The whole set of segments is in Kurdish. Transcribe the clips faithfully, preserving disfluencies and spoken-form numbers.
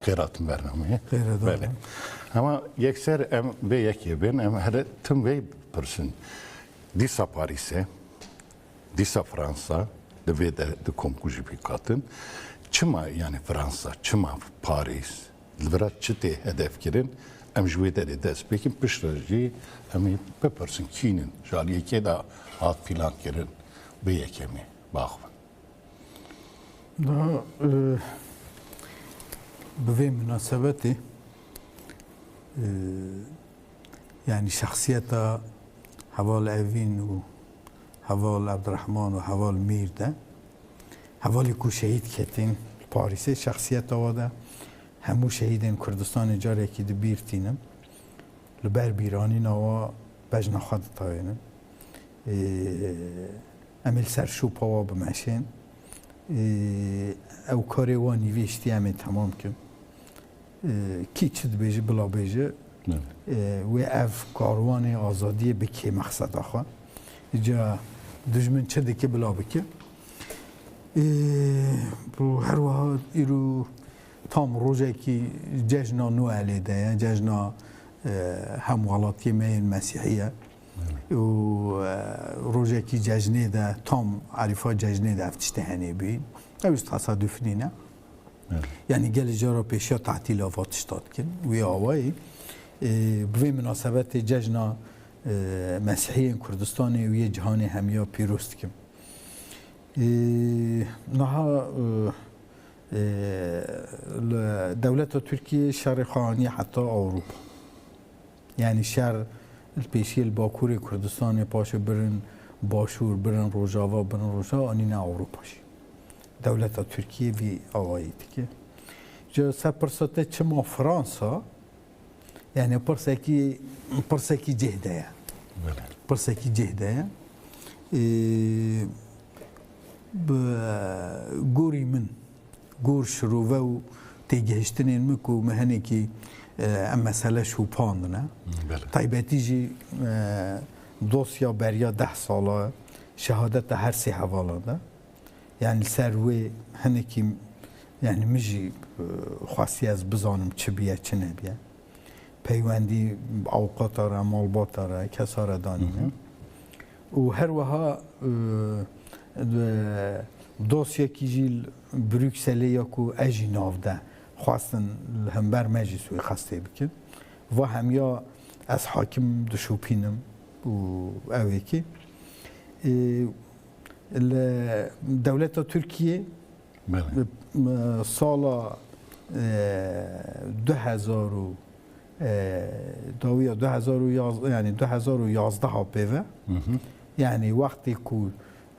Xêr hatin bernameyê. Xêr hatin. Belê. Ama yekser em vê yekê bên, em here tim vê pirsin. Dîsa Parîsê, dîsa Fransa, di vê de di komkû jî bî katin. Çima, yani Fransa, çima Parîs? Li vira çi tê hedef kirin? Em ji wê derê dest pê kin, piştre jî em ê bipirsin kî nin, ji aliyê kê de hat plan kirin? Bi yekemê baxwin. Daha, e, bi vê minasebetê, e, yani şexsiyeta Heval Evîn û Heval Abdurrahman û Heval Mîr de, hevalê ku şehîd ketin Parîsê, şexsiyeta wa de hemû şehîdên Kurdistanê carekî di bîr tînim. Li ber bîranîna wa bejna xwe ditayênim. Ê, em ê li ser şopa wa bimeşên. Ê, ew karê wa nîvê şitî em ê temam kim. Ê, kî çi dibêje, bila bêje. Evet. Ê, wê ev karwanê azadiyê bikê mexseda xwe. Îca dijmin çi dike, bila bike. Ê, bu her wiha îro tam rojekî cejna Noelê de ye, cejna, e, hemwelatiyê me yên Mesîhî ye. Evet. Û, e, rojekî cejnê de, tam erîfa cejnê de ev tiştê henê bî. Ew jî tesaduf nîne. Evet. Yani gelê cara pêşiya tatîla va tişta dikin. Wî awayî, e, bi vê minasebetê cejna, e, Mesîhiyên Kurdistanê û yê cîhanê hemiya pîroz dikim. Ee, niha, e, e, li dewleta Tirkiyê şerê xwe aniye heta Ewropa. Yani şer li pêşiyê li Bakurê Kurdistanê, paşê birin Başûr, birin Rojava, birin Rojava, anîne Ewropa jî. Dewleta Tirkiyê vî awayî dike. Ji ser pirsa te çima Fransa? Yani pirsekî, pirsekî cih de ye. Belê. Pirsekî cih de ye. Ee, bi gorî min, gor şirove û têgihiştinên min ku me hinekî, e, em mesele şopandine. Belê. Taybetî jî, e, dosya beriya deh sala şehadeta her sê hevalan de. Yani li ser wê hinekî, yani min jî, e, xwestiye ez bizanim çi biye, çi nebiye. Peywendî avukata re, malbata re, kesa re danîne. Hı hı. Û her wiha, e, dosyekî jî li Brukselê ya ku ez jî nav de xwestin li hember me jî suîqestê bikin. Va hemiya ez hakim dişopînim û ew ê kî. E, Li dewleta Tirkiyê Belê. Li, e, sala, e, du hezar û, e, dawiya du hezar û yazdeh, yani du hezar û yazdeh pê ve, Hı hı. yani wextê ku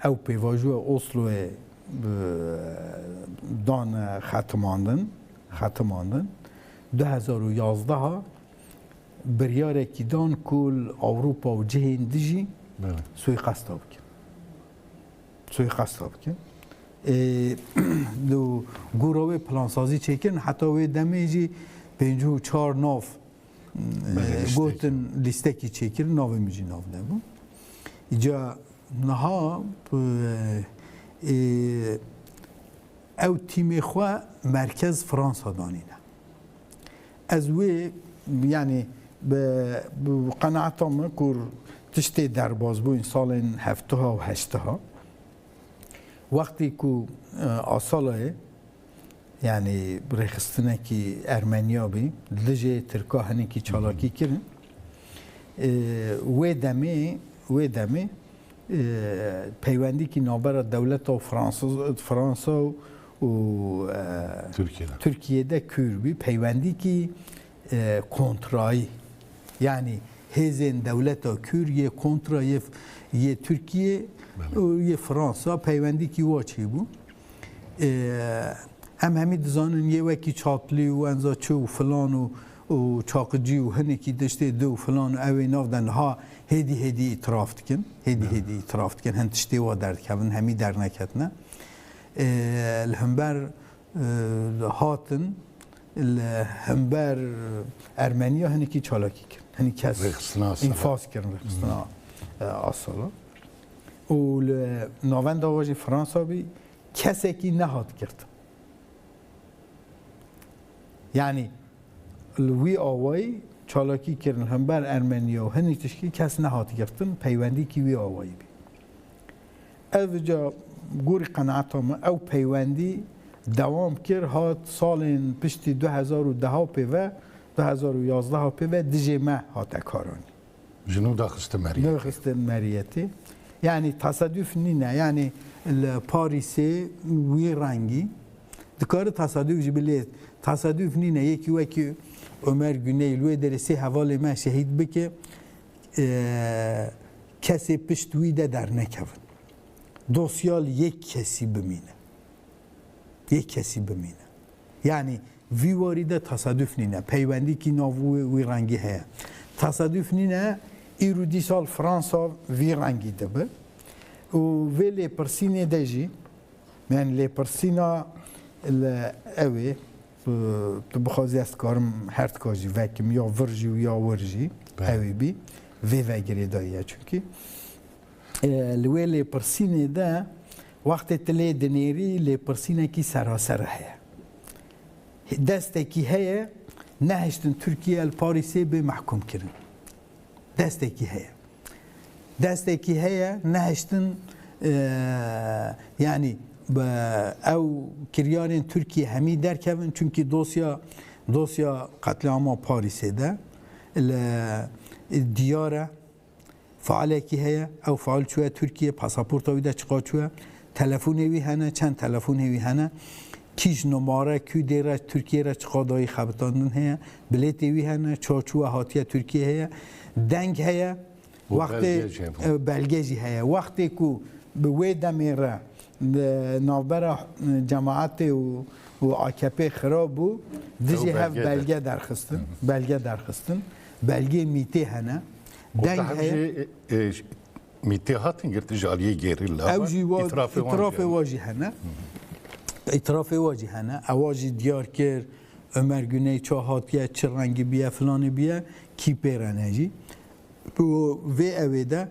ew pêvajoya Osloyê, e, dan, e, xetimandin, xetimandin, du hezar û yazdeh biryarek dan ku li Ewropa û cihên dijî Belê. Suîqesta bikin. Suîqesta bikin. Ê, do gora wê plansazî çêkirin, heta wê demê jî pêncî û çar nav, Belê, e, lîstek. Gotin lîstekî çêkirin, navê min jî nav nebû. Îca niha, e, e, ew tîmê xwe merkez Fransa danîne. Ez wê, yani, bi, bi qenaeta min ku tiştê derbas bû, salên hevtiha û heştiha, wextî ku, e, Asalayê, yani, rêxistinekî Ermeniya bî, dijê Tirka hinekî çalakî kirin. E, wê demê, wê demê, e, peywendîkî navbera dewleta Fransa, Fransa û, e, Tirkiye de. Tirkiye de kûr bî. Peywendîkî, e, kontrayî. Yani hêzên dewleta kûr yê kontra yê, yê Tirkiye Belê. Û yê Fransa peywendîkî wa çêbû. E, em hemî dizanin yê wekî Çatlî û enza çi û filan û, û Çaqicî û hinekî tiştê di û filan û ew ê nav de niha hêdî hêdî îtiraf dikin. Hêdî Belê. Hêdî îtiraf dikin. Hin tiştê wa derdikevin, hemî derneketine. E, li hember, e, hatin, li hember Ermeniya hinekî çalakî kirin. Hinî kes Rêxistina Asala. Înfaz kirin rêxistina, e, Asala. Û li navenda wa jî Fransa bî, kesekî nehat girtin. Yanî li wî awayî çalakî kirin hember Ermeniya û hinî tişkî kes nehat girtin, peywendîkî wî awayî bî. Ev ca gorî qenaeta min ew peywendî dewam kir, hat salên piştî du hezar û deh pê ve, du hezar û yazdeh pê ve dijê me hate karanî. Ji nû daxistin meriyetê. Daxistin meriyetê. Yanî tesaduf nîne. Yanî li Parîsê wî rengî. Dikare tesaduf jî bilê tesaduf nîne. Yekî wekî Ömer Güney li wê derê sê hevalê me şehîd bike, e, kesê pişt wî de dernekevin. Dosya li yek kesî bimîne. Yek kesî bimîne. Yanî vî warî de tesaduf nîne. Peywendîkî nav wî, wî rengî heye. Tesaduf nîne, îro dîsal Fransa vî rengî dibe. Û vê lêpirsînê de jî, yanî lêpirsîna li ew ê, tu, tu bixwazî ez dikarim her tika jî vekim, ya vir jî û ya wir jî, Belê. Ew ê bî. Vê ve girêdayî ye çunkî. E, li wê lêpirsînê de wextê tu lê dinêrî, lêpirsînekî seraser heye. Destekî heye, nehiştin Tirkiye li Parîsê bê mehkûm kirin. Destekî heye. Destekî heye, nehiştin, e, yanî bi ew kiryarên Tirkiye hemî derkevin, çunkî dosya, dosya qetlîama Parîsê de li, diyar e. Faalekî heye, ew faal çûye Tirkiye, pasaporta wî de çiqa çûye, telefonê wî hene, çend telefonê wî hene, kîj numare, kû dê re Tirkiye re çiqa dayî xebitandin heye, bilêtê wî hene, ça çûye hatiye Tirkiye heye, deng heye, Û wextê, belge jî heye. E, belge jî heye. Wextê ku bi wê demê re, e, navbera, e, cemaetê û, û A K P xirab bû, dijî hev belge derxistin, belge derxistin, belgê mîtê hene, deng heye. Jî, e, e, mîtê hatin girtin ji aliyê gerîla. Ew jî wa, îtirafê wan jî hene. Îtirafê wa jî hene. Ewa jî diyar kir, Ömer Güney ça hatiye, çi rengî biye, filanê biye, kî pê re ne jî. Û vê ewê de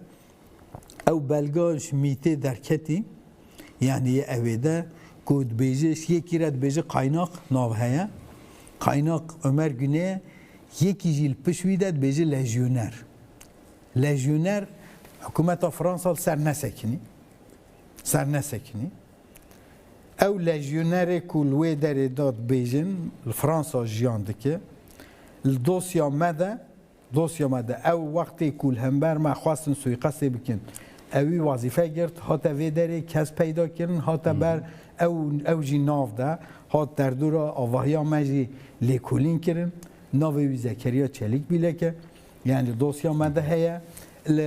ew belga ji mîtê derketî, yanî yê ewê de ku dibêje, ji yekî re dibêje qaynak nav heye. Qaynak Ömer Güney, yekî jî li pişt wî de dibêje lejyoner. Lejyoner hikûmeta Fransa li ser nesekinî. Ser nesekinî. Ew lejyonerê ku li wê derê de dibêjin, li Fransa jiyan dike, li dosya me de, dosya me de ew wextê ku li hember me xwestin suîqestê bikin, ewî wezîfe girt, hate vê derê kes peyda kirin, hate ber ew, ew jî nav de, hat derdora avahiya me jî lêkolîn kirin. Navê wî Zekeriya Çelîkbîlek e. Yanî dosya me de heye. Li,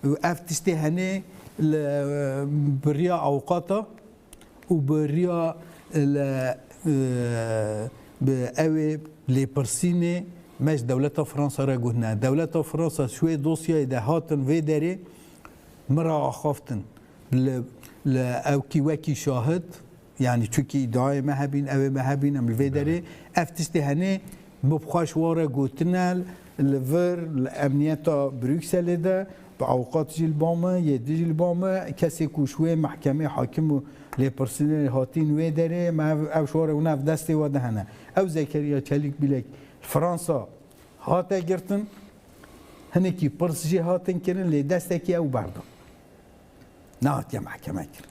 ev tiştê henê li, bi riya awqata û bi riya li, e, bi ew ê lêpirsînê me ji dewleta Fransa re gotine. Dewleta Fransa ji wê dosyayê de hatin vê derê min re axaftin. Li, li ewkî wekî şahid, yanî çunkî îdiayê me hebîn, ew ê me hebîn, em li vê derê ev tiştê henê min bi xwe ji wan re gotine, li vir, li emniyeta Brukselê de, bi awqat jî li ba me, yê din jî li ba me, kesê ku ji wê mehkemê hakim û lêpirsînerê hatîn wê derê, me ev, ev ji wan re û ev destê we de hene. Ew Zekeriya Çelîkbîlek li Fransa hate girtin, hinekî pirs jê hatin kirin, lê destekî ew berda. Nehatiye mehkeme kirin.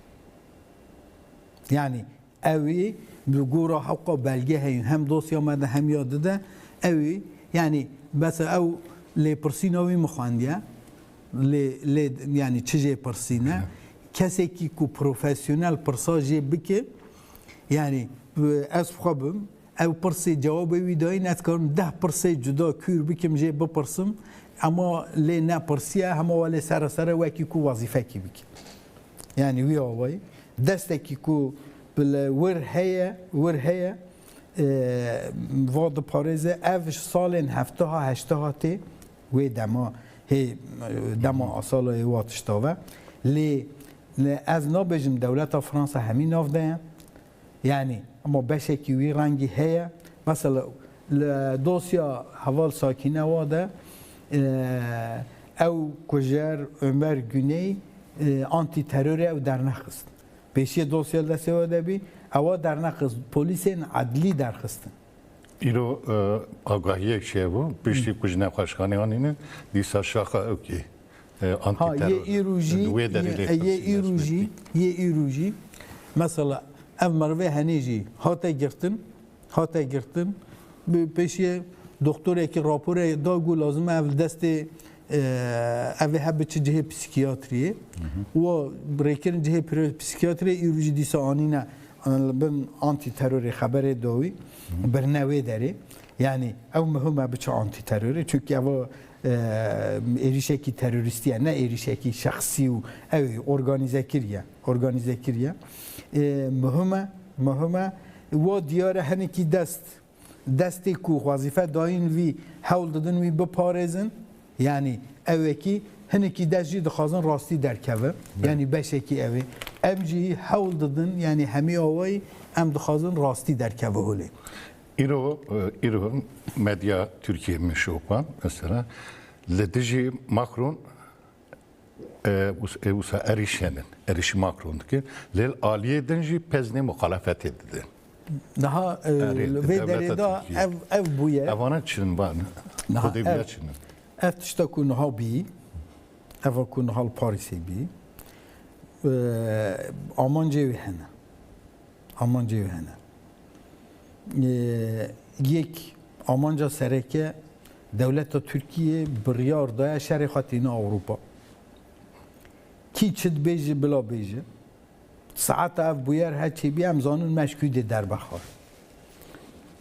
Yanî ewî bi gora hewqa belge heyî, hem dosya me de hem ya dide, ewî, yanî, bes ew lêpirsîna wî min xwendiye, lê, lê, yanî çi jê pirsîne? Kesekî ku profesyonel pirsa jê bike, yanî, ez xwe bim, ew pirsê cewabê wî dayî, ez dikarim deh pirsê cuda kûr bikim, jê bipirsim, ema lê nepirsiye, hema welê sere sere wekî ku wezîfekî bikim. Yanî wî awayî, destekî ku bi li wir heye, wir heye, e, va diparêze, ev ji salên hefteha, heşteha tê, wê dema, hê, e, dema Asalayê wa tişta ve. Lê, lê ez nabêjim dewleta Fransa hemî nav de ye. Yanî, ema beşekî wî rengî heye. Mesela, li dosya heval Sakîne wa de, e, ew kujer Ömer Güney, e, antîterorê ew dernexist. Pêşiyê dosya li destê we de bî, ewa dernexist, polîsên edlî derxistin. Îro, e, agahiyek çêbû, piştî ku ji nexweşxanê anîne, dîsa şaxa ewkê, e, Ha, yê antîteror îro jî, li wê derê lê yê, yê xistin îro jî, destpêkî. Yê îro jî, mesela ev merivê henê jî hate girtin, hate girtin, bi pêşiyê doktorekî raporê da ku lazim e ev li destê, e, ev ê hebe çi cihê psîkiyatriyê. Hı hı. Û rêkirin cihê psîkiyatriyê îro jî dîsa anîne, e, li bin antîterorê xeberê dawî, Hı hı. birine wê derê. Yani ew muhim e biçe antîterorê. Çünkü ev, e, êrîşekî terorîstî ye, ne êrîşekî şexsî û ew ê organîze kiriye. Organîze kiriye. E, muhim e, muhim e. Wa diyar e hinekî dest, destê ku wezîfe dayîn vî hewl didin wî biparêzin. Yani ew ê kî hinekî dest jî dixwazin rastî derkeve. Be. Yani beşekî ew ê. Em jî hewl didin, yani hemî awayî em dixwazin rastî derkeve holê. Îro, e, îro medya Tirkiyê min şopand, mesela, li dijî Macron, e, us-, e, wisa êrîş henin, êrîşî Macron dike, lê li aliyê din jî peznê muxalefetê didin. Niha, e, Erê, li vê dewleta derê de Tirkiyê. Ev, ev bûye. Evana çin ban, Niha xwedê ev, bûye çin in. Ev tişta ku niha bî, eva ku niha li Parîsê bî, e, amancê wê hene. Amancê wê hene. Ê, yek amanca sereke dewleta Tirkiyê biryar daye şerê xwe tîne Ewropa. Kî çi dibêje bila bêje. Saeta ev bûyer her çê bî em zanin me ji kû dê derbe xwar.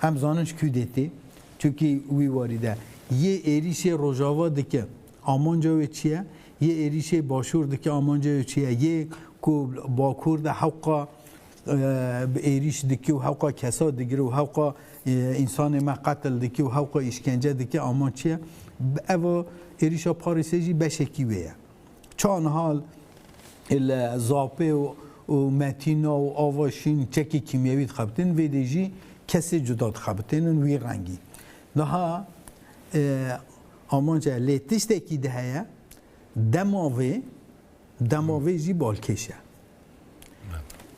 Em zanin ji kû dê tê. Çunkî wî warî de yê êrîşê Rojava dike. Amanca wê çi ye? Yê êrîşê Başûr dike amanca wê çi ye? Yê ku Bakur de hewqa e, bi êrîş dike û hewqa kesa digire û hewqa, e, însanê me qetil dike û hewqa îşkence dike, ama çi ye? Ev êrîşa Parîsê jî beşekî wê ye. Çawa niha li Zapê û, û Metîna û Ava Şîn çekê kîmyewî dixebitin, vê dê jî kesê cuda dixebitênin wî rengî. Niha, e, amanca lê tiştekî de heye, dema vê, dema vê jî balkêş e.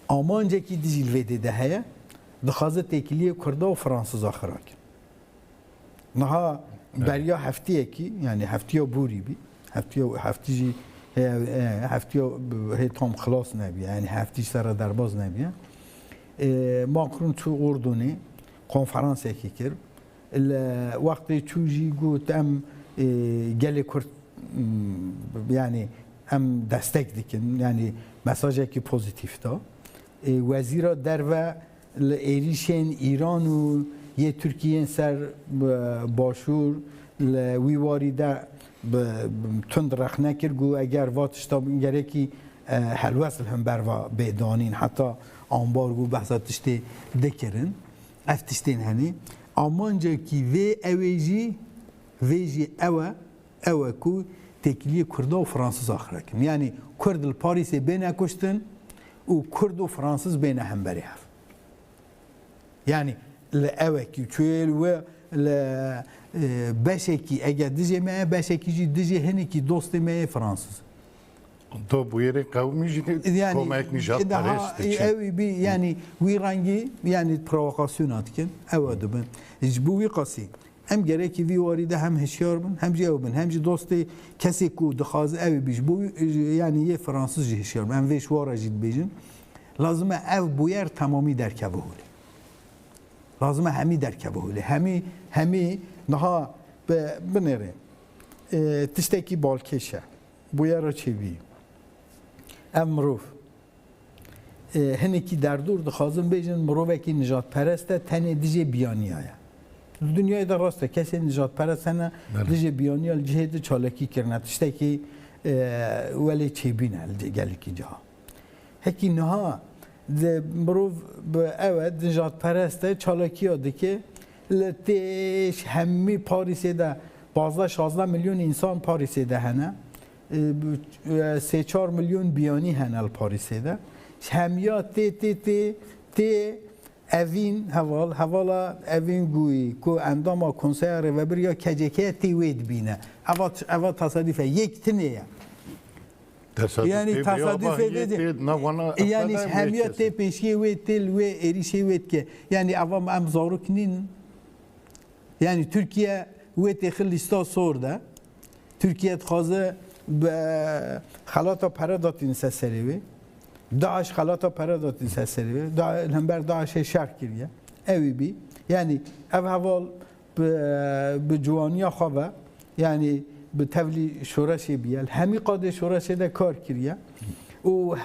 Amancekî dijî li vê dê de heye, dixwaze têkiliyê Kurda û Fransiza xirakin. Niha Evet. beriya heftiyekî, yani heftiya borî bî, heftiya, heftî jî, e, e, heftiya hê tam xilas nebî, yani heftî ji serre derbas nebî. E, Macron çû Urdunê, konferansekî kir. Li wextê çû jî got, em, e, gelê Kurd, m, yani em destek dikin, yani mesajekî pozîtîf da. E, Wezîra Derve li êrîşên Îran û yê Tirkiyê yên ser, e, Başûr li wî warî de bi, bi tund rexne kir, got eger va tişta gerekî, e, helwest li hember va bê danîn, heta ambargo behsa tiştê dikirin. Ev tiştên henî. Amancekî vê ew ê jî, vê jî ew e, ew e ku têkiliyê Kurda û Fransiza xirakin. Yani Kurd li Parîsê bêne kuştin û Kurd û Fransiz bêne hemberê hev. Yani li ew e ku çûyê li we li, e, beşekî ege dijê me ye, beşekî jî dijê hinekî dostê me yê Fransiz. Do bûyerê qewimî jî Yani, komek nîjadperest daha, diçin. Ew bî, yani wî rengî, yani provokasyona dikin, ew dibin. Ji bo wî qasî, em gerekî vî warî de hem hişyar bin, hem jî ew bin, hem jî dostê kesê ku dixwaze ew bî, ji bo wî, yani yê Fransiz jî hişyar bin. Em vê ji wara jî dibêjin. Lazim e ev bûyer temamî derkeve holê. Lazim e hemî derkeve holê. Hemî, hemî niha bi-, binêrê. E, tiştekî balkêş e. Bûyera çêbî. Ev mirov, e, hinekî derdor dixwazin bêjin mirovekî nijadperest e, tenê dijê biyaniya ye. Di dinyayê de rast e, kesên nijadperest hene, Belê. dijê biyaniya li cihê di çalakî kirine. Tiştekî, e, welê çêbîn e li gelekî ciha. Hekî niha di mirov bi ew e, nijadperest e, çalakiya dike, li tê ji hemî Parîsê de pazdeh şazdeh milyon însan Parîsê de hene. E, bi, e, sê çar milyon biyanî hene li Parîsê de. Ji hemiya tê, tê, tê, tê evîn heval, hevala evîn Gûyî ku endama Konseya Rêvebir ya K C K tê wê dibîne. Eva, eva tesadüf e. Yek tinê ye. Tesadüf Yani tê, tesadüf ava e hiyê dedi. tê, navana Yani efada hemiya wê tê kesê. pêşiyê wê tê li wê êrîşê wê dike. Yani ava em zarok nîn. Yani Tirkiye wê têxi lîsta sor de. Tirkiye dixwaze bi xelata pere datîne ser serê wê. DAIŞ xelata pere datîne ser serê wê. Da, li hember DAIŞê şer kiriye. Ewî bî. Yani ev heval bi, bi ciwaniya xwe ve, yani bi tevlî şoreşê biye. Li hemî qadê şoreşê de kar kiriye. Û,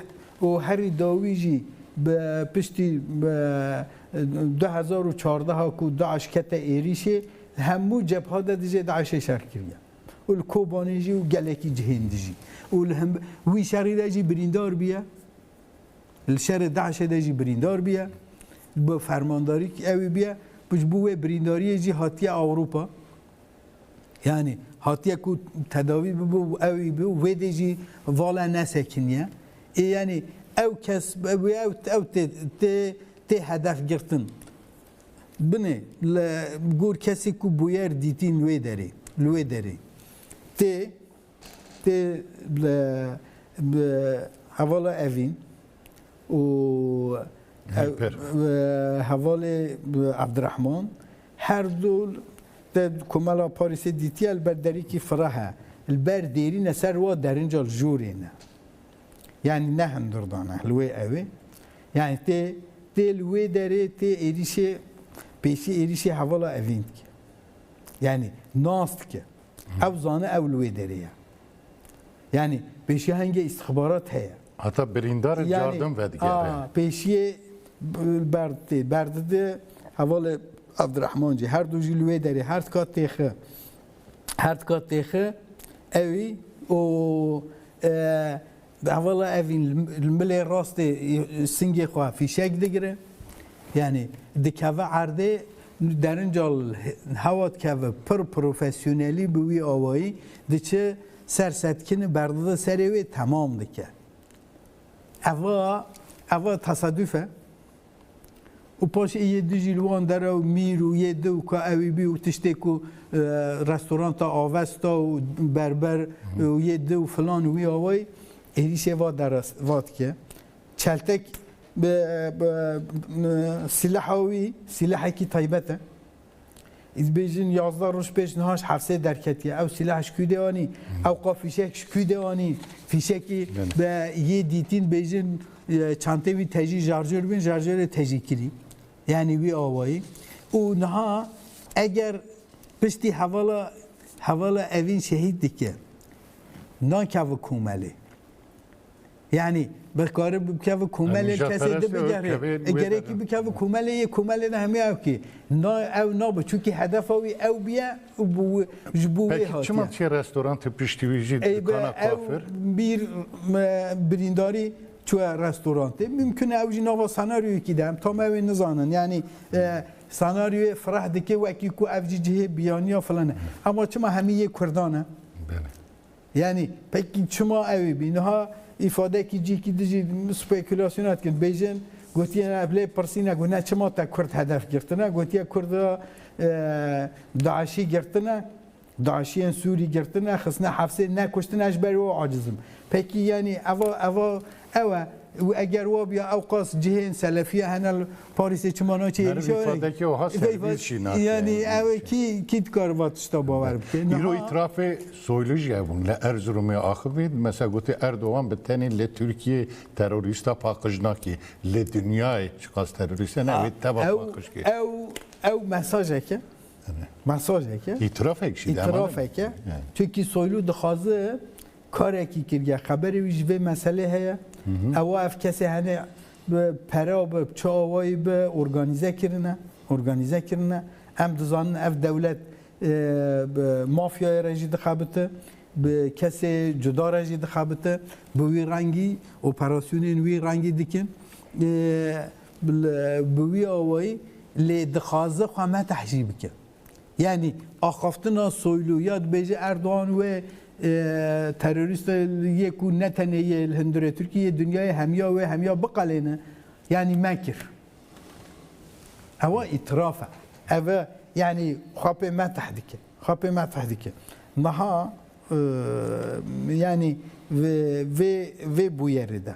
û herî dawî jî bi piştî bi du hezar û çardeh ku DAIŞ kete êrîşê, li hemû cebha de dijê DAIŞê şer kiriye. Û li Kobanê jî û gelekî cihên dijî. Û li hem, wî şerî de jî birîndar bûye. Li şerê DAIŞê de jî birîndar bûye. Bi fermandarî ew ê bûye. Ji bo wê birîndariyê jî hatiye Ewropa. Yani hatiye ku tedawî bibo, ew ê bû, wê dê jî vala nesekiniye. Ê yani ew kes, ew, ew, ew tê, tê, tê hedef girtin. Binê, li gor kesê ku bûyer dîtîn wê derê, li wê derê. Tê, tê li, bi hevala Evîn û Heyper. Ev, e, hevalê Evdirehman, her du te Komela Parîsê dîtiye li ber derîkî fireh e. Li ber dêrîne ser wa derinca li jorê ne. Yani ne hundirdan e li wê ew ê. Yani tê, tê li wê derê tê êrîşê, pêşî êrîşê hevala Evîn dike. Yani nas dike. Ew zane ew li wê derê ye. Yani pêşiya hingê îstixbarat heye. Heta birîndar Yani, cardim vedigere. A, pêşiyê berdidê, berdidê hevalê Evdirehman jî. Her du jî li wê derê, her tika têxi. Her tika têxi, ewî û, e, hevala Evîn li, li milê rastê, e, singê xwe fîşek digire. Yani dikeve erdê, derinca hewa dikeve pir profesyonelî bi wî awayî diçe ser setkinî berdide serê wê temam dike. Eva, eva tesadüf e. Û paşê yê du jî li wan dera û mîr û yê du û ka ewî bî û tiştê ku, e, restoranta Avesta û berber, e, û yê du û filan û wî awayî êrîşê va dera, va dike. Çeltek bi, bi, bi, silaha wî, silahekî taybet e. Dibêjin yazdeh roj pêş niha ji hefsê derketiye. Ew silah ji kû de anî? Ew qa fîşek ji kû de anî? Fîşekî Belê. Bi yê dîtîn bêjin, e, çantê wî tejî şarjör bin, şarjörê tejî kirî. Yani wî awayî. Û niha eger piştî hevala, hevala Evîn şehîd dike, nakeve komelê. Yani bikare bikeve komelê, yani kesê de bigerê. E, gerekî bikeve komelê, yê komelê de hemî ew kî. Na, ew nabe. Çunkî hedefa wî ew biye û bu, ji bo wê hatiye. Peki çima çê restorantê piştî wî jî dikana kafir? Bir, e, birîndarî çûye restorantê. Mümkün e ew jî nava senaryoyekî de. Em tam ew ê nizanin. Yani, e, senaryoyê fireh dike wekî ku ev jî cihê biyaniya filan e. Ama çima hemî yê Kurdan e? Belê. Yani peki çima ew ê bî? Niha îfadekî cîkî dijî spekulasyona dikin. Bêjin, gotiye, ev lê pirsîne, got ne çima te Kurd hedef girtine? Gotiye Kurda, e, DAIŞî girtine, DAIŞiyên Sûrî girtine, xistine hefsê, nekuştine, ji ber wê aciz im. Peki yani eva, eva ew e. Û eger wa biya ew qas cihên selefiye hene li Parîsê çima naçe êrîşa wê? Îfadekî wiha servîs jî nake. Yani ew ê kî, kî dikare va tişta bawer bike? Îro îtirafê Soylu jî hebûn. Li Erzurumê axivî, mesela gotî Erdogan bi tenê li Tirkiyê terorîsta paqij nake. Li dinyayê çiqas terorîst hene, ew ê teva paqij ke. Ew, ew mesajeke. Mesajeke. Îtirafek jî. Îtirafeke. Yani. Çunkî Soylu dixwaze karekî kiriye. Xeberê wî ji vê meselê heye. Ewa ev kesê hene bi pera bi çi awayî bi organîze kirine. Organîze kirine. Em dizanin ev dewlet, e, bi mafyayê re jî dixebite. Bi kesê cuda re jî dixebite. Bi wî rengî operasyonên wî rengî dikin. E, bi, bi wî awayî lê dixwaze xwe meteh jî bike. Yani axaftina Soylu ya dibêje Erdogan wê, e, terorîst yê ku ne tenê yê li hundirê Tirkiyê, dinyayê hemiya wê hemiya biqelêne. Yani me kir. Ewa îtiraf e. Ev e, yani xwe pê meteh dike. Xwe pê meteh dike. Niha, e, yani vê, vê, vê bûyerê de.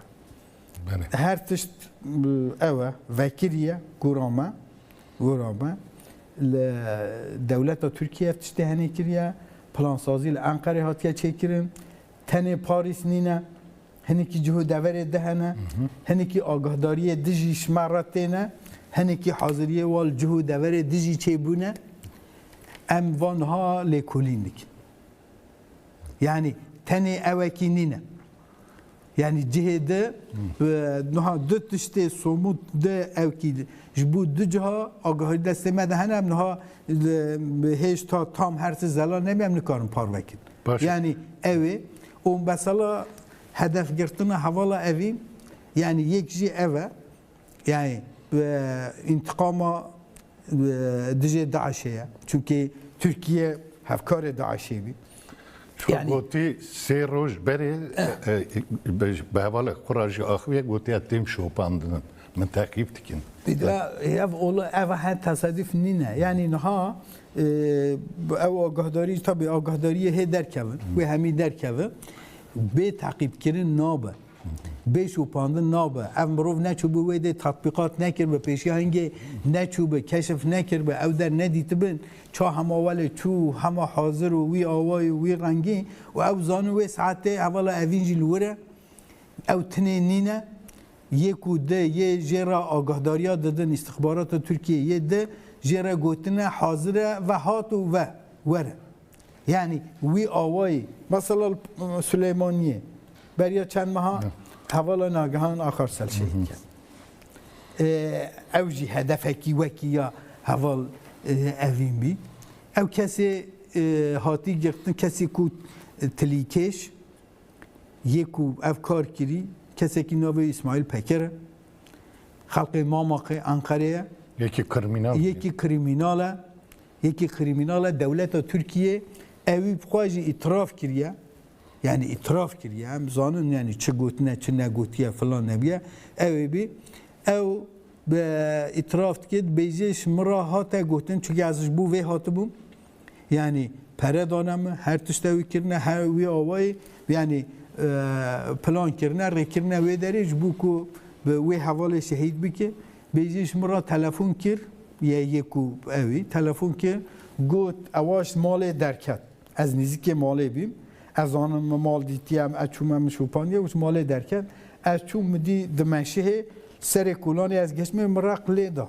Belê. Her tişt, e, ew e, vekiriye, gura me, gura me. Li dewleta Tirkiye ev tiştê henê kiriye, plansazî li Enqerê hatiye çêkirin. Tenê Parîs nîne, hinekî cih û deverê di hene, hinekî agahdariyê di jî ji me re têne, hinekî haziriyê wal cih û deverê di jî çêbûne. Em van niha lêkolîn dikin. Yani tenê ewekî nîne. Yani cihê di, e, niha du tiştê somût di ewkî ji bo du ciha agahî destê me de hene, em niha, e, hêj ta tam her tişt zelal nebî, em nikarin parve kin. Baş. Yani ew ê, û mesela hedef girtina hevala evî, yani yek jî ev e, yani, e, întiqama, e, dijê DAIŞê ye. Çunkî Tirkiye hevkarê DAIŞê bî. Şu Yani gotî sê roj berê, e, e, bi, bi hevalek xwe re jî axiviye, gotiye têm şopandin. Min teqîb dikin. Dî de ev ola, ev he tesaduf nîne. Yani niha, e, ew agahdarî, tabii agahdariyê hê derkevin. Wê hemî derkevin. Bê teqîbkirin nabe. Bê şopandin nabe. Ev mirov neçûbû wê dê tatbîqat nekirbe, pêşiya hingê neçûbe, keşif nekirbe, ew der nedîtibin. Ça hema welê çû, hema hazir û wî awayî û wî rengî û ew zanin wê saetê hevala evîn jî li wir e. Ew tinê nîne. Yê ku di yê jê re agahdariya didin, îstixbarata Tirkiyê yê di jê re gotine hazir e ve hat û ve were. Yani wî awayî, mesela li Silêmaniyê beriya çend meha Ya. hevala Nagihan Akarsel şehîd kir. E, ew jî hedefekî wekî ya heval, e, evîn bî. Ew kesê, e, hatî girtin, kesê ku, e, tilîkêş, yê ku ev kar kirî, kesekî navê Îsmaîl Peker e. Xelkê Mamaqê Enqerê ye. Yekî kriminal bî. Yekî kriminal e. Yekî kriminal e. Dewleta Tirkiyê ewî bi xwe jî îtiraf kiriye. Yani îtiraf kiriye. Em zanin yani çi gotine, çi negotiye filan nebiye. Ew ê bî. Ew bi îtiraf dike, dibêje ji min re hate gotin, çunke ez ji bo vê hatibûm. Yani pere dane min, her tişt ew kirine, her wî awayî, yani, e, plan kirine, rêkirine wê derê ji bo ku bi wê hevalê şehîd bike. Bêjî ji min re telefon kir, ye, yê ku ewî telefon kir, got, ewa ji malê derket. Ez nêzîkê malê bîm. Ez zanim min mal dîtiye, em, ez çûm, em min şopandiye û ji malê derket. Ez çûm, min dî di meşihê serê kolanê ez geştmê, min req lê da.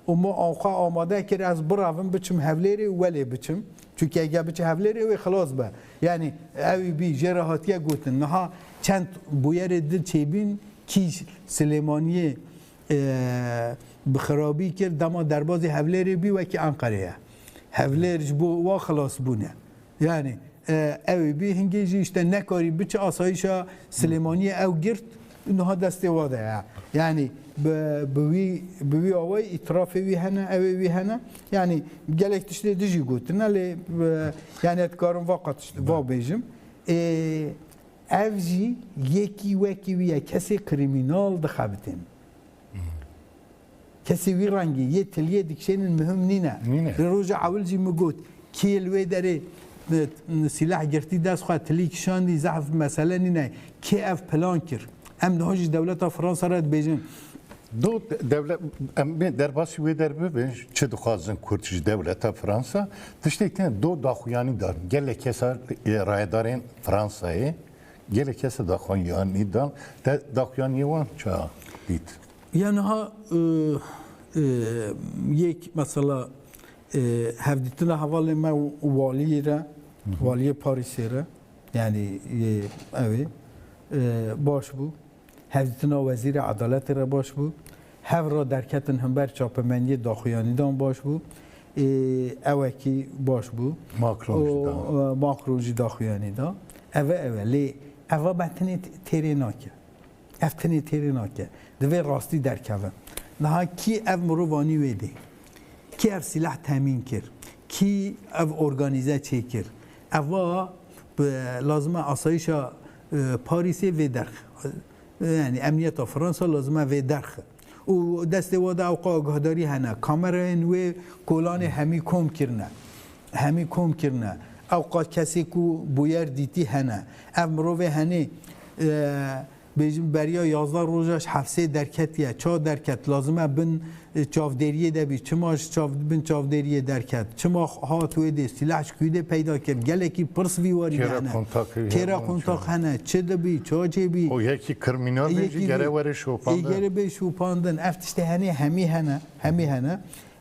Û min xwe amade kir ez birevim biçim Hevlêrê û welê biçim. Çunke eger biçe Hevlêrê wê xilas be. Yani ew bî jê re hatiye gotin. Niha çend bûyerê din çêbîn kî Silêmaniyê, e, bi xirabî kir, dema derbazî Hevlêrê bî wekî Enqerê ye. Hevlêr ji bo wa xilas bûne. Yani, e, ew ê bî hingê jî işte nekarî biçe asayîşa Silêmaniyê ew girt, niha destê wa de ye. Yani bi, bi wî, bi wî awayî îtirafê wî hene, ew ê wî hene. Yani gelek tiştê dijî gotine lê, e, yani ez dikarim va qat va bêjim. E, ev jî yekî wekî wî ye, kesê krîmînal dixebitên. Kesê wî rengî yê tiliyê dikişênin muhim nîne. Nîne. Li roja ewil jî min got, kê li wê derê, e, sîleh girtî dest xwe, tilî kişandî, zehf mesele nîne. Kê ev plan kir? Em niha jî dewleta Fransa re dibêjin. Do dewlet, em bê derbasî wê der bibin, çi dixwazin Kurd ji dewleta Fransa? Tiştek tine do daxuyanî dan. Gelek kesa, e, rayedarên Fransayê, gelek kesa daxuyanî dan. Te daxuyaniyê wan ça dît? Ya niha, e, e, yek mesela, e, hevdîtina hevalê me û waliyê re, Hı hı. waliyê Parîsê re, yani, e, ew ê, e, baş bû. Hevdîtina wezîrê edaletê re baş bû. Hev re derketin himber çapemeniyê daxuyanî dan baş bû. E, ewekî baş bû. Macron jî Û, da. e, Macron jî daxuyanî da. Ev e, ev e. Lê eva me tenê t-, têrê nake. Ev tenê têrê nake. Divê rastî derkeve. Niha kî ev mirov anî wê dê? Kî ev sîleh temîn kir? Kî ev organîze çêkir? Eva bi, lazim e asayîşa, e, Parîsê vê derxe. Yani emniyeta Fransa lazim e vê derxe. Û destê we de ewqa agahdarî hene. Kamerayên wê kolanê hemî kom kirine. Hemî kom kirine. Ewqa kesê ku bûyer dîtî hene. Ev mirovê henê, e, Bêjin beriya yazdeh roja ji hefsê derketiye. Ça derket? Lazim e bin, e, çavdêriyê de bî. Çima ji çav-, bin çavdêriyê derket? Çima hat wê dê? Sîlah ji kû dê peyda kir? Gelekî pirs vî warî de Kêra hene. kontak Kêra hebûn, kontak çi? hene. Çi dibî? Ça çêbî? O yekî kriminal bê jî Yekî gere bî. were şopandin. Ê gere bê şopandin. Ev tiştê henê hemî hene. Hemî hene.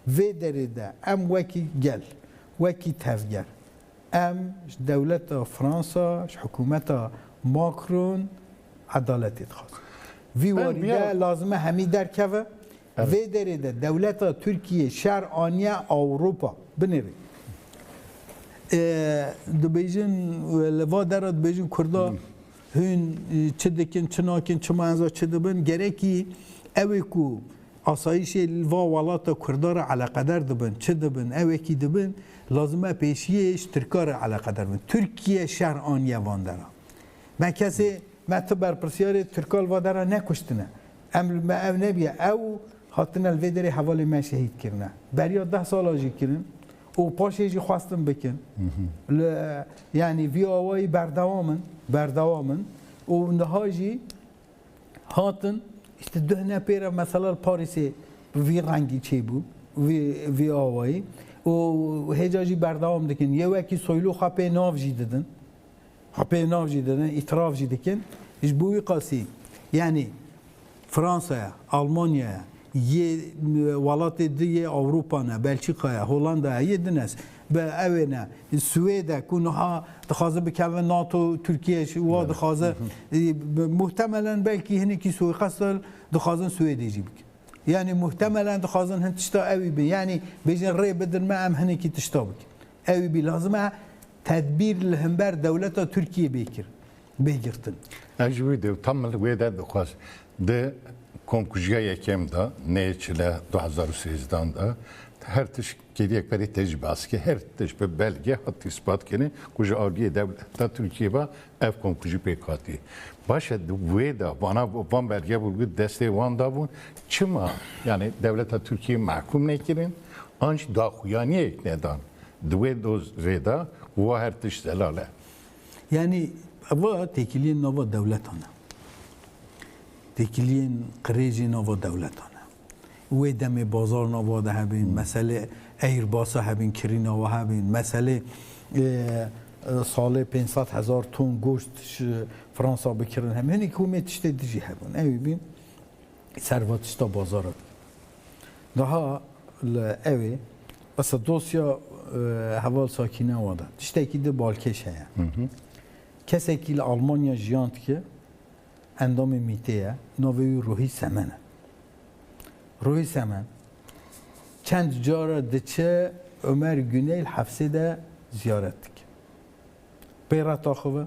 Vê derê de em wekî gel, wekî tevger, em ji dewleta Fransa, ji hikûmeta Macron edaletê dixwazin. Vî Ben warî de lazim e hemî derkeve. Evet. Vê derê de dewleta Tirkiye şer aniye Ewropa. Binêrî. Ee, dibêjin, li va dera dibêjin Kurda Hı. hûn, e, çi dikin, çi nakin, çima enza çi dibin. Gerekî ew ê ku asayîşê li va welata Kurda re eleqedar dibin, çi dibin, ew ê kî dibin, lazim e pêşiyê ji Tirka re eleqedar bin. Tirkiye şer aniye van dera. Me kesê, me tu berpirsiyarê Tirka li va dera nekuştine. Em li me ev nebiye. Ew hatine li vê derê hevalê me şehîd kirine. Beriya deh sala jî kirin û paşê jî xwestin bikin. Li, yanî vî awayî berdewam in, berdewam in û niha jî hatin, işte duhne pê re mesela li Parîsê bi vî rengî çêbû, vî, vî awayî û hêca jî berdewam dikin. Yê wekî Soylu xwe pê nav jî didin. Xwe pê nav jî didin, îtiraf jî dikin. Ji bo wî qasî, yanî Fransaya, Almanyaya, yê, e, welatê di yê Ewropa ne, Belçîkaya, Holandaya, yê din e. Bi ew ê ne. Swêde ku niha dixwaze bikeve nato, Tirkiye ji wa Evet. dixwaze, Hı hı. e, bi-, muhtemelen belkî hinekî suîqestal dixwazin Swêdê jî bikin. Yanî muhtemelen dixwazin hin tişta ewî bin. Yanî bêjin rê bidin me em hinekî tişta bikin. Ewî bî lazim e tedbîr li hember dewleta Tirkiye bê kir, bê girtin. Ez ji wî de tam li wê de dixwaz. Di komkujiya yekem de, nê çile du hezar û sêzdan de, her tişt kêriyek berê te jî bas kir, her tişt bi belge hat îspat kirin ku ji aliyê dewleta Tirkiye ve ev komkujî pêk hatî. Baş e, di wê de vana, van belge bû, destê wan da bûn. Çima? Yani dewleta Tirkiye mehkûm nekirin, an jî daxuyaniyek nedan. Di wê dozê de wa her tişt zelal e. Yanî eva têkiliyên nava dewletan e. Têkiliyên qirêjê nava dewletan e. Wê demê bazar nava de hebin, Hmm. meselê Airbus-a hebin, kirîna wa hebin, meselê, e, e, salê pênc sed hezar ton goşt ji Fransa bikirin hebin. Hinek hûmê tiştê dijî hebin. Ew bîn. Ser va tişta bazara. Daha li ew ê, mesela dosya, e, heval Sakîne wa de. Tiştekî di balkêş heye. Hı hı. Kesekî li Almanya jiyan dike, endamê mîtê ye. Navê wî Ruhî Semen e. Ruhî Semen çend cara diçe Ömer Güney li hefsê de ziyaret dike. Pê re taxive,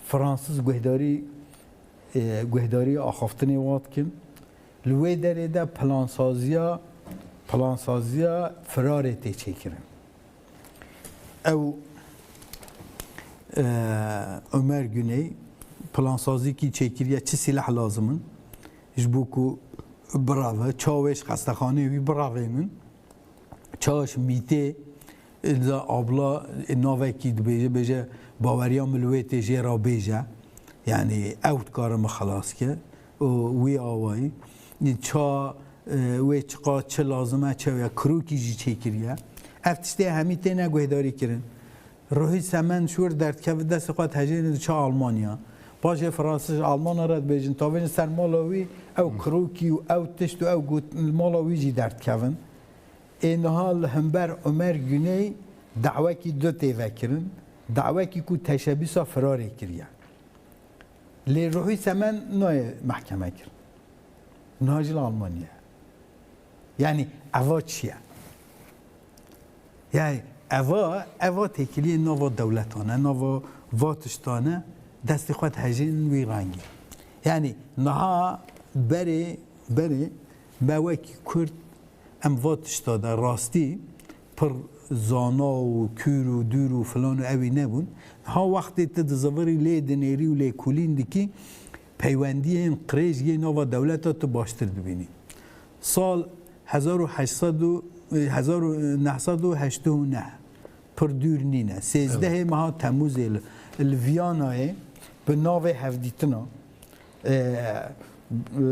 Fransiz guhdarî, e, guhdarî axaftinê wa dikin. Li wê derê de plansaziya, plansaziya firarê tê çêkirin. Ew, e, Ömer Güney plansazîkî çêkiriye, çi sîleh lazim in ji bo ku birave, çawê ji xestexaneyê wî biravênin. Çaş mîtê, e, abla, e, navekî dibêje, bêje, baweriya min li wê tê, jê re bêje. Yani ew dikare min xelas ke. Û wî awayî. Ça, e, wê çiqa çi lazim e, çew ye, kirokî jî çêkiriye. Ev tiştê hemî têne guhdarî kirin. Ruhî Semen şûr derdikeve destê xwe dihejêne diçe Almanya. Paşê Fransîz ji Almana re dibêjin, tavêjin ser mala wî, ew kirokî û ew tişt û ew got, li mala wî jî derdikevin. Ê niha li hember Omer Güney dawekî du tê vekirin. Dawekî ku teşebîsa firarê kiriye. Lê Ruhî Semen nayê mehkeme kirin. Niha jî li Almanya ye. Yanî eva çi ye? Yani eva, eva têkiliyê nava dewletan e, nava va tiştan e, destê xwe dihejên wî rengî. Yani niha berê, berê me wekî Kurd em va tişta de rastî pir zana û kûr û dûr û filan û ewî nebûn. Niha wextê tu dizivirî lê dinêrî û lêkolîn dikî, peywendiyên qirêj yê nava dewleta tu baştir dibînî. Sal hezar û heşt sed û, hezar û neh sed û heştê û neh, pir dûr nîne. Sêzdehê Evet. meha Temûzê li, li Viyanayê bi navê hevdîtina, e, e,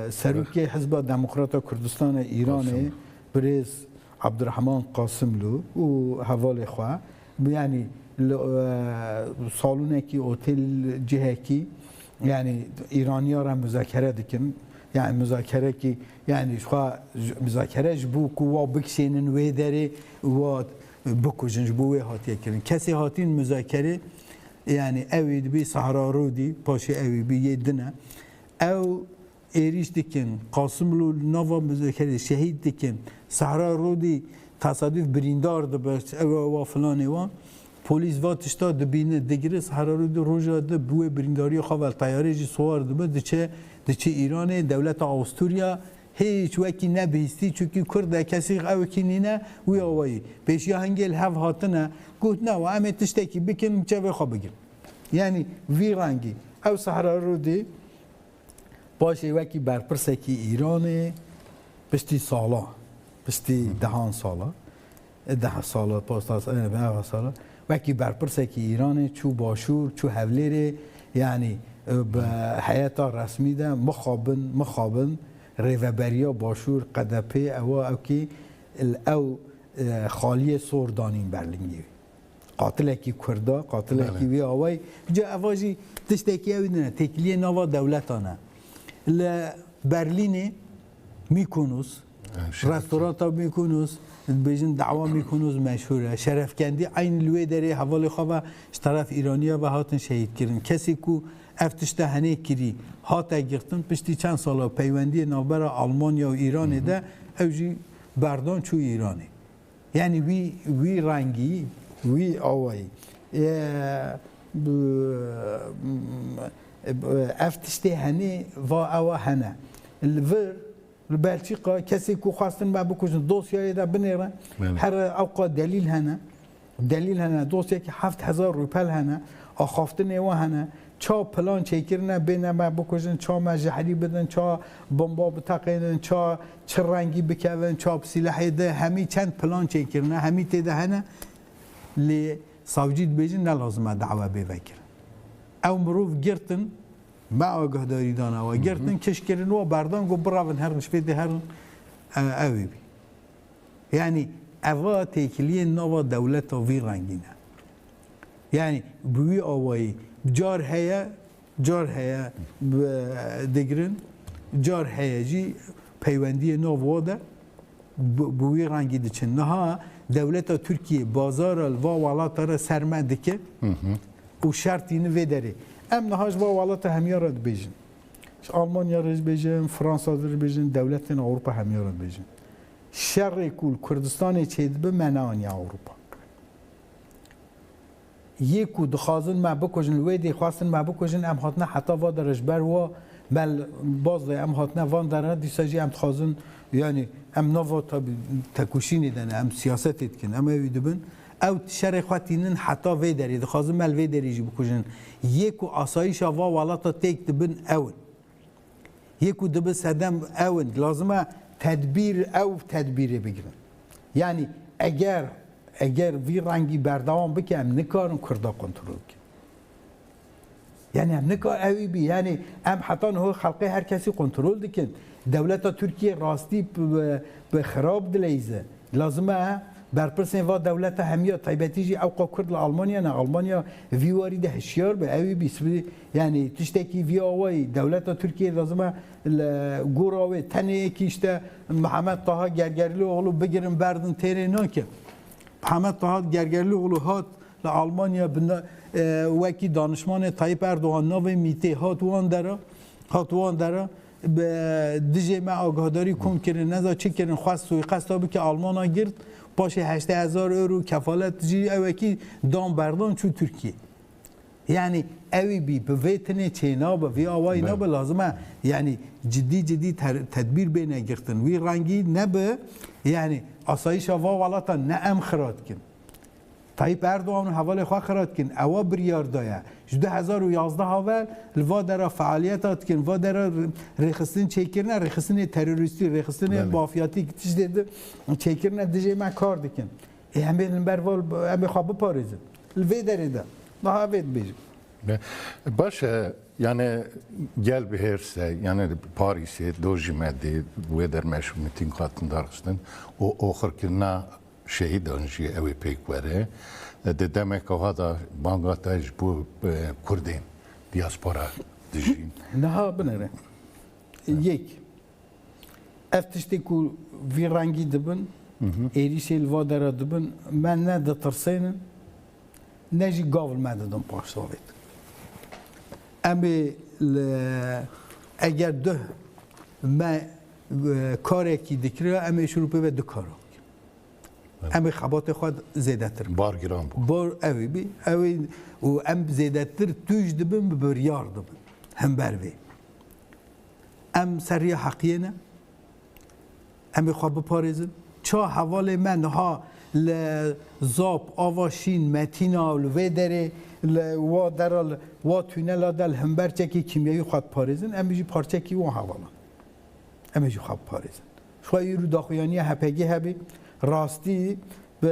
Serokê Hizba Demokrata Kurdistana Îranê, Qasim. Birêz Abdurrahman Qasimlu û hevalê xwe, yanî li, e, salonekî, otel cihekî, yanî Îraniya re muzakere dikin. Yanî muzakerekî, yanî ji xwe, muzakere ji bo ku wa bikişênin wê derê, wa bikujin, ji bo wê hatiye kirin. Kesê hatîn muzakerê, yanî ew ê dibî Sahra Rûdî, paşê ew ê bî yê din e. Ew êrîş dikin, Qasimlu li nava muzakerê şehîd dikin, Sahra Rûdî tesaduf birîndar dibe, ew wa filanê wan. Polîs va tişta dibîne, digire, Sahra Rûdî roja di bi wê birîndariya xwe ve teyarê jî siwar dibe, diçe, diçe Îranê, dewleta Awusturya hêç wekî nebihîstî, çunkî Kurd e, kesî ewekî nîne, wî awayî. Pêşiya hingê li hev hatine, got, "Newa, em ê tiştekî bikin, çevê xwe bigirin." Yanî vî rengî. Ew Sahra Rûdî, paşê wekî berpirsekî Îranê, piştî sala, piştî dehan sala, e, deh sala, pazdeh sala, e, neh sala, wekî berpirsekî Îranê çû Başûr, çû Hevlêrê, yanî, e, bi heyeta resmî de mixabin, mixabin, rêveberiya Başûr, Q D P, ewa ew kî, ew, e, xaliyê sor danîn Berlîngê. Qatilekî Kurda, qatilekî Belê. Wî awayî. Ca eva jî tiştekî ew din e, têkiliyê nava dewletan e. Li Berlînê Mykonos, Evet, şeref. Restoranta Mykonos, dibêjin dawa Mykonos meşhur e. Şerefkendî eyn li wê derê hevalê xwe ve ji teref Îraniya ve hatin şehîd kirin. Kesê ku ev tişta henê kirî, hate girtin, piştî çend sala peywendiyê navbera Almanya û Îranê Hı hı. de ew jî berdan çû Îranê. Yanî wî, wî rengî, wî awayî. E, bi, ev tiştê henê va ewa hene. Li vir, li Belçîka kesê ku xwestin me bikujin, dosyayê de binêrin. Belê. Her ewqa delîl hene. Delîl hene. Dosyekî heft hezar rûpel hene. Axaftinê wan hene. Ça plan çêkirine, bêne me bikujin, ça me jehrî bidin, ça bomba biteqînin, ça çi rengî bikevin, ça bi sîlehê de, hemî çend plan çêkirine, hemî tê de hene. Lê savcî dibêjin, ne lazim e dawa bê vekirin. Ew mirov girtin, me agahdarî dana we, Hı hı. girtin, kiş kirin, we berdan, got, "Biravin, herin, ji vê de herin, e, ew ê bî." Yanî, eva têkiliyên nava dewleta vî rengî ne. Yanî, bi wî awayî car heye, car heye bi, digirin, car heye jî peywendiyê nav wa de bi, bi wî rengî diçin. Niha dewleta Tirkiyê bazara li va welata re serme dike Hı hı. û şertîni vê derê. Em niha ji va welata hemiya re dibêjin. Ji Almanya re dibêjin, Fransa re dibêjin, dewletên Ewropa hemiya re dibêjin. Şerê ku li Kurdistanê çêdibe me neaniye Ewropa. Yê ku dixwazin me bikujin, li wê dê xwestin me bikujin, em hatine heta va dere ji ber wa me li baz de em hatine van dere, dîsa jî em dixwazin, yanî em nava tabî tekuşînê de ne, em siyasetê dikin, em ewî dibin. Ew şerê xwe tînin heta vê derê, dixwazin me li vê derê jî bikujin. Yê ku asayîşa va welata têk dibin ew in. Yê ku dibi sedem ew in, lazim e tedbîr, ew tedbîrê bigirin. Yanî eger, eger vî rengî berdewam bike, em nikarin Kurda kontrol bikin. Yanî em nikar ewî bî. Yanî em heta niho xelqê her kesî kontrol dikin. Dewleta Tirkiye rastî bi, bi xirab dileyze. Lazim e berpirsên va dewleta hemiya, taybetî jî ewqa Kurd li Almanya ne. Almanya vî warî de hişyar be, ewî bî. Sibî, yanî tiştekî vî awayî dewleta Tirkiye lazim e li gora wê tenê yekî işte Mihemed Taha Gergerlioğlu bigirin berdin têrê nake. Mihemed Taha Gergerlioğlu hat li Almanya bi na-, e, wekî danişmanê Tayyip Erdogan navê mîtê hat wan dera, hat wan dera, bi dijê me agahdarî kom kirin, neza çi kirin, xwest suîqesta bike Almana girt, paşê heştê hezar euro kefalet jî ewekî dan berdan çû Tirkiye. Yanî ewî bî, bi vê tinê çê nabe, vî awayî Belê. nabe, lazim e, yanî cidî cidî ter-, tedbîr bêne girtin. Wî rengî nebe, yanî asayîşa va welatan ne em xira dikin. Tayyip Erdogan û hevalê xwe xira dikin. Ewa biryar daye. Ji du hezar û yazdeh ve li va dera fealiyeta dikin. Va dera rê-, rêxistin çêkirine, rêxistinê terorîstî, rêxistinê Belê. mafyatîk tiştê di çêkirine dijê me kar dikin. Ê, em ê li ber va, em ê xwe biparêzin. Li vê derê de. Niha vê dibêjim. Baş e, yani gel bihêrse, yani Parîsê, dojî me dê wê der me şu mîtîng hatin darxistin û oxirkirina şehîdan jî ew ê pêk were. Di demeke wiha de banga te ji bo, e, Kurdên diaspora dijî. Niha binêre. Yek. Ev tiştê ku vî rengî dibin, êrîşê li va dera dibin, me ne ditirsênin, ne jî gav li me didin paşdavêt. Em ê li, eger duh me, e, karekî dikira, em ê şirûpê ve du kara bikin. Em ê xebatê xwe zêdetir bikin. Bar giran bû. Bar ew ê bî, ew ê, û em zêdetir tûj dibin, bi biryar dibin. Hember vê. Em ser riya heqiyê ne. Em ê xwe biparêzin. Ça hevalê me niha li Zap, Ava Şîn, Metîna û li vê derê, li wa dera, li wa tûnela de li hember çekî kîmyewî xwe diparêzin, em ê jî parçekî wan hevalan. Em ê jî xwe biparêzin. Xwe îro daxuyaniya H P G hebî, rastî bi,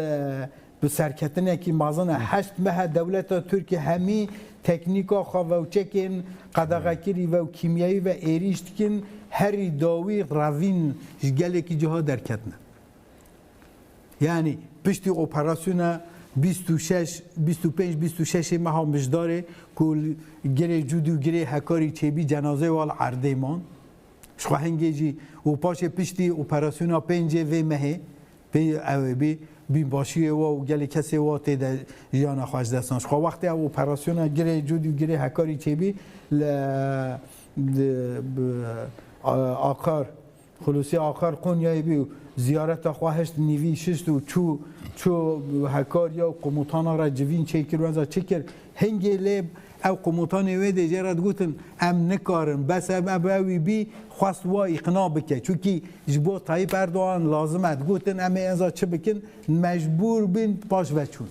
bi serketinekî mezin e. Heşt meh e dewleta Tirkî hemî teknîka xwe ve û çekên qedexekirî ve û kîmyewî ve êrîş dikin, herî dawî revîn ji gelekî ciha derketine. Yani piştî operasyona bîst û şeş, bîst û pênc, bîst û şeş meha Mijdarê ku girê Cûdî û girê Hekarî çêbî, cenazeyê wan li erdê man. Ji xwe hingê jî û paşê piştî operasyona pêncê vê mehê, pê ew ê bî, bînbaşiyê wa û gelê kesê wa tê de jiyana xwe ji dest dan. Ji xwe wextê ew operasyona girê Cûdî û girê Hekarî çêbî li, di, bi, a-, Akar, Xulûsî Akar Qonyayê bî û ziyareta xwe hişt nîvî şişt û çû, çû Hekariya û qomutana re civîn çêkir û eza çi kir. Hingê lê ew qomutanê wê dê jê re digotin, em nikarin, bes em, em ewî bî, xwest wa îqna bike. Çunkî ji bo Tayyip Erdogan lazim e, digotin, em ê eza çi bikin, mecbûr bin paş ve çûn.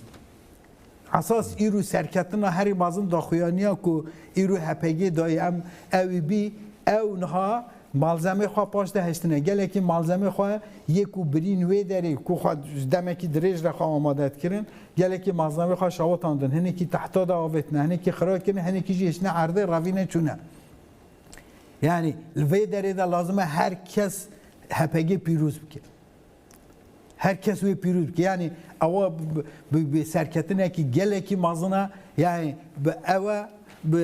Esas îro serketina herî mezin daxuyaniya ku îro H P G dayê em ewî bî, ew niha malzemê xwe paş de hiştine. Gelekî malzemê xwe yê ku birîn wê derê ku xwe ji demekî dirêj re xwe amade dikirin, gelekî malzemê xwe şawitandin, hinekî tehta de avêtine, hinekî xira kirine, hinekî jî hiştine erdê revîne çûne. Yani li vê derê de lazim e her kes H P G pîroz bike. Her kes wê pîroz bike. Yani ewa bi, bi, bi serketinekî gelekî mezin e. Yani bi ewe bi,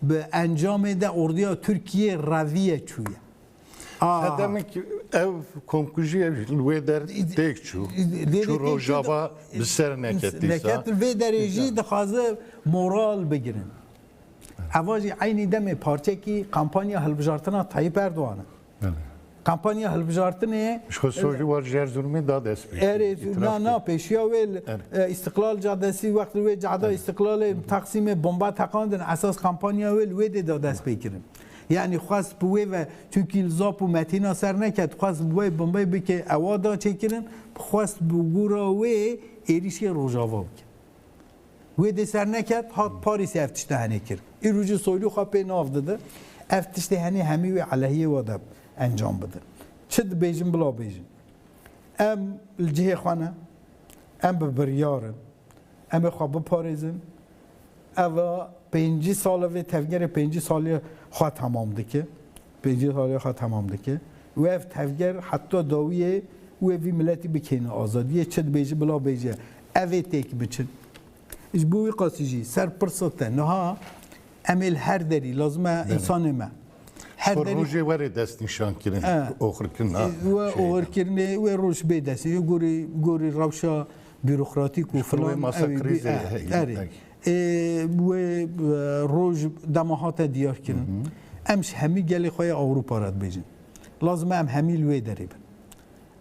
bi encamê de orduya Tirkiye reviye çûye. Aha. Demek ev komkujî ev li wê der têk çû. Lê Çû de têk çû Rojava de, bi ser neket dîsa. Neket vê derê jî dixwaze moral bigirin. Eva jî eynî demê parçekî kampanya hilbijartina Tayyip Erdogan e. Belê. Kampanya hilbijartinê Ji xwe sorî war ji Erzurumê da dest pê. Erê, İtiraf na, kir. Na, pêşiya wê li, Erê. e, İstiklal Caddesi, wextê wê cada Erê. İstiklalê Taksimê bomba teqandin, esas kampanya wê li wê dê da dest pê kirin. Yani xwest bi wê ve, çunkî li Zap û Metîna ser neket, xwest bi wê bombayê bike, ewa da çêkirin, xwest bi gura wê êrîşê Rojava bike. Wê dê ser neket, hat Parîsê ev tişte henê kir. Îro jî Soylû xwe pê nav dide. Ev tiştê henê hemî wê elehiyê we de encam bidin. Çi dibêjin bila bêjin. Em li cihê xwe ne, em bi biryar in. Em ê xwe biparêzin. Eva pêncî sal e vê tevgerê pêncî salî xwe temam dike. Pêncî salî xwe temam dike. Û ev tevger heta dawiyê wê vî miletî bikeyne azadiyê. Çi dibêje bila bêje. Ev ê têk biçin. Ji bo wî qasî jî ser pirsa te niha em ê li her derî lazim e Belê. Însanê me. Her Xwe derî rojê were destnîşan kirin, E, oxirkirina e, we şeyê de. Oxirkirinê wê roj bê destê. Gorî, gorî rewşa bürokratîk û Ji xwe wê filan masa ew ê krîzê bî, e, heye, erê. Heye. Ê, wê, e, roj dema hate diyar kirin. Hı hı. Em ji hemî gelê xwe yê Ewropa re dibêjin. Lazim e em hemî li wê derê bin.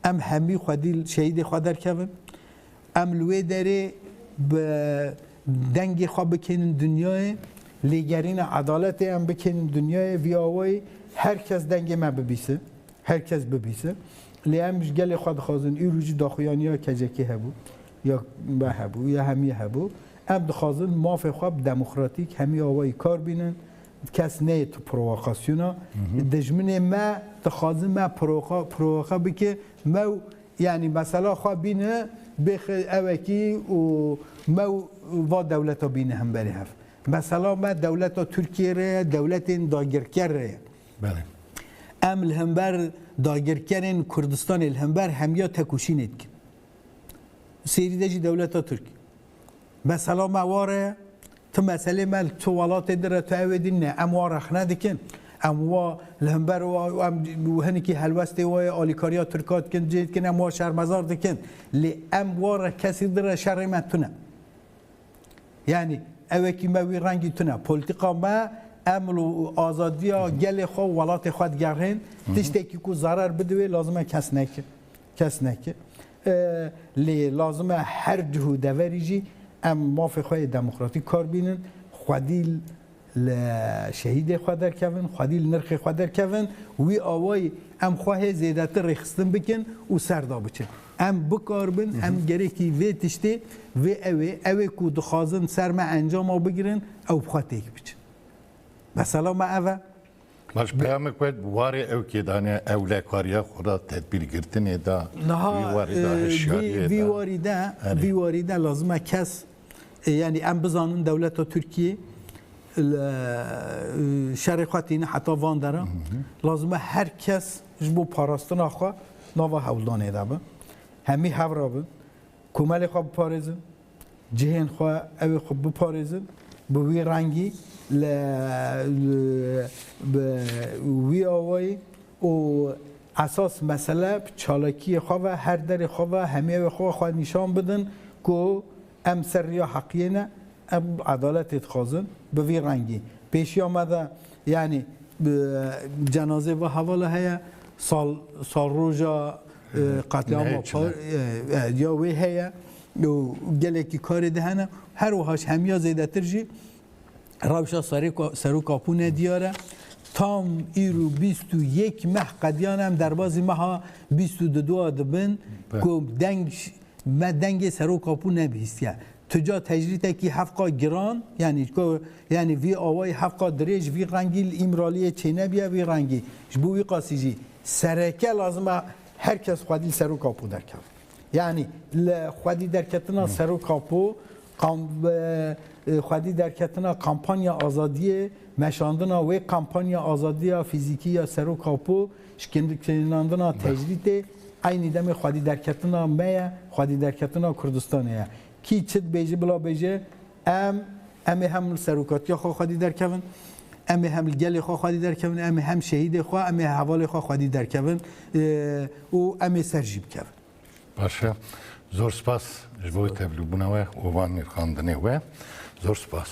Em hemî xwedî şehîdê xwe derkevin. Em li wê derê bi dengê xwe bikênin dinyayê, lêgerîna edaletê em bikênin dinyayê, vî awayî her kes dengê me bibîse, her kes bibîse. Lê em ji gelê xwe dixwazin, îro jî daxuyaniya K C K hebû, ya me hebû, ya hemî hebû. Em dixwazin mafê xwe bi demokratîk hemî awayî kar bînin, kes neyê tu provokasyona. Hı hı. Dijminê me dixwazin me provoka-, provoka bike, me û, yanî mesela xwe bîne bêxe ewekî û me û va dewleta bîne hemberî hev. Mesela me dewleta Tirkiyê re ye, dewletên dagirker re ye. Belê. Em li hember dagirkerên Kurdistanê, li hember hemiya tekoşînê dikin. Sêrî de jî dewleta Tirk. Mesela me wa re ye, tu meselê me li tu welatê din re, tu ewê din ne, em wa rexne dikin. Em wa li hember wa, em hinekî helwestê wa ye, alîkariya Tirka dikin, cê dikin, em wa şermezar dikin. Lê em wa re kesî din re şerê me tune. Yanî ewekî me wî rengî tune. Polîtîka me, em li azadiya gelê xwe û welatê xwe digerîn. Tiştekî ku zarar bide wê, lazim e kes neke. Kes neke. E, lê lazim e her cih û deverî jî em mafê xwe yê demokratîk kar bînin. Xwedî li şehîdê xwe derkevin, xwedî li nirxê xwe derkevin. Wî awayî em xwe hê zêdetir rêxistin bikin û ser da biçin. Em bikaribin, em gerekî vê tiştê, vê ewê, ewê ku dixwazin ser me encama bigirin, ew bi xwe têk biçin. Mesela me ev e. Baş, peyamek we warê ew kê dane, ewlekariya xwe da, tedbîrgirtinê da, Niha, wî warê da, e, hişyariyê vî, vî da. Warî de, Erê. Vî warî de lazim e kes, e, yanî em bizanin dewleta Tirkiyê li, e, şerê xwe tîne heta van dera. Lazim e her kes ji bo parastina xwe nava hewldanê de bin. Hemî hev re bin. Komelê xwe biparêzin. Cihên xwe, ewê xwe biparêzin. Bi wî rengî, li, li, bi wî awayî û esas mesele bi çalakiyê xwe ve, her derê xwe ve, hemiyê xwe, xwe nîşan bidin ku em ser riya heqiyê ne, em edaletê dixwazin. Bi vî rengî. Pêşiya me de, yanî, bi cenazê ve hevala heye, sal, salroja, e, Hı hı. Qetlîama Nehê çi pa-, ne? E, e, ya wê heye û gelekî karê de hene. Her wiha ji hemiya zêdetir jî rewşa serê ka-, serokapû nediyar e. Tam îro bîst û yek meh qediyan em derbazî meha bîst û du dibin Be. Ku deng ş-, me dengê serokapû nebihîstiye. Tu ca tecrîtekî hevqa giran, yanî ku, yanî vî awayî hevqa dirêj, vî rengî li Îmraliyê çênebiye, vî rengî. Ji bo wî qasî jî sereke lazim e her kes xwedî li serokapû derkeve. Yanî li xwedî derketina Hı. serokapû, kam-, e, e, xwedî derketina kampanya azadiyê, meşandina wê kampanya azadiya fîzîkî ya serokapû, şikindikirînandina Be. Tecrîtê, eynî demê xwedî derketina me ye, xwedî derketina Kurdistanê ye. Kî çi dibêje bila bêje, em, em ê hem li serokatiya xwe xwedî derkevin, em ê hem li gelê xwe xwedî derkevin, em ê hem şehîdê xwe, em ê hevalê xwe xwedî derkevin, e, û em ê ser jî bikevin. Baş e. Zor spas ji bo tevlîbûna we û van nirxandinê we. Zor spas.